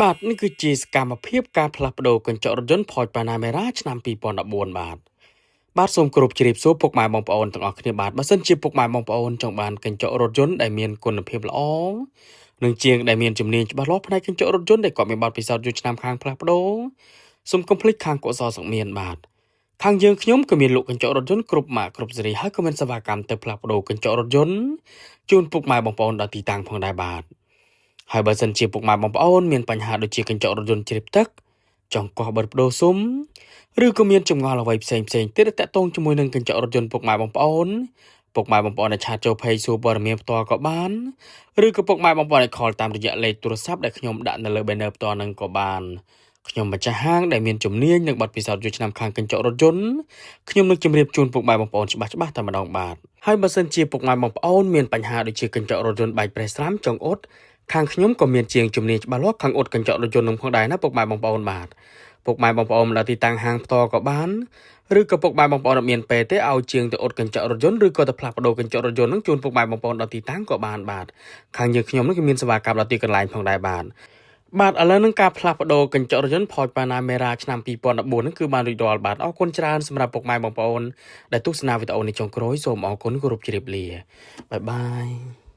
បាទនេះគឺជាសកម្មភាពការផ្លាស់ប្ដូរកញ្ចក់រថយន្ត Porsche Panamera ឆ្នាំ2014បាទបាទសូមគោរពជ្រាបសួរពុកម៉ែបងប្អូនទាំងអស់គ្នាបាទបើសិនជាពុកម៉ែបងប្អូនចង់បានកញ្ចក់រថយន្តដែលមានគុណភាពល្អនិងជាងដែលមានជំនាញច្បាស់លាស់ផ្នែកកញ្ចក់រថយន្តដែលគាត់មានបទពិសោធន៍យូរឆ្នាំខាងផ្លាស់ប្ដូរសូមកុំភ្លេចខាងកុសលសុខមានបាទខាងយើងខ្ញុំក៏មានលក់កញ្ចក់រថយន្តគ្រប់ម៉ាកគ្រប់ស៊េរីហើយក៏មានសេវាកម្មទៅផ្លាស់ប្ដូរកញ្ចក់រថយន្តជូនពុកម៉ែបងប្អូនដល់ទីតាំងផងដែរបាទហើយបើសិនជាពុកម៉ែបងប្អូនមានបញ្ហាដូចជាកញ្ចក់រថយន្តជ្រាបទឹកចង់កោះបិទបដូរស៊ុមឬក៏មានចម្ងល់អ្វីផ្សេងផ្សេងទៀតដែលតាក់ទងជាមួយនឹងកញ្ចក់រថយន្តពុកម៉ែបងប្អូនពុកម៉ែបងប្អូនអាច chat ចូល page សួរព័ត៌មានផ្ទាល់ក៏បានឬក៏ពុកម៉ែបងប្អូនអាច call តាមរយៈលេខទូរស័ព្ទដែលខ្ញុំដាក់នៅលើ banner ផ្ទាល់នឹងក៏បានខ្ញុំម្ចាស់ហាងដែលមានជំនាញនិងបទពិសោធន៍យូរឆ្នាំខាងកញ្ចក់រថយន្តខ្ញុំនឹងជម្រាបជូនពុកម៉ែបងប្អូនច្បាស់ច្បាស់តែម្ដងបាទហើយបើសិនជាពុកម៉ែបងប្អូនមានបញ្ហាដូចជាកញ្ចក់រថយន្តបែកប្រេះស្រាំចង់អ៊ុតខាងខ្ញុំក៏មានជាងជំនាញច្បាស់លាស់ខាងអ៊ុតកញ្ចក់រថយន្តនឹងផងដែរណាពុកម៉ែបងប្អូនបាទពុកម៉ែបងប្អូនដល់ទីតាំងហាងផ្ទាល់ក៏បានឬក៏ពុកម៉ែបងប្អូនអត់មានពេលទេឲ្យជាងទៅអ៊ុតកញ្ចក់រថយន្តឬក៏ទៅផ្លាស់ប្ដូរកញ្ចក់រថយន្តនឹងជូនពុកម៉ែបងប្អូនដល់ទីតាំងក៏បានបាទខាងយើងខ្ញុំនឹងក៏មានសេវាកម្មដល់ទីកន្លែងផងដែរបាទបាទឥឡូវនឹងការផ្លាស់ប្ដូរកញ្ចក់រថយន្ត Porsche Panamera ឆ្នាំ2014នឹងគឺបានរួចរាល់បាទអរគុណច្រើនសម្រាប់ពុកម៉ែបងប្អូនដែលទស្សនាវីដេអូនេះចុងក្រោយសូមអរគុណគោរពជម្រាបលាbye bye.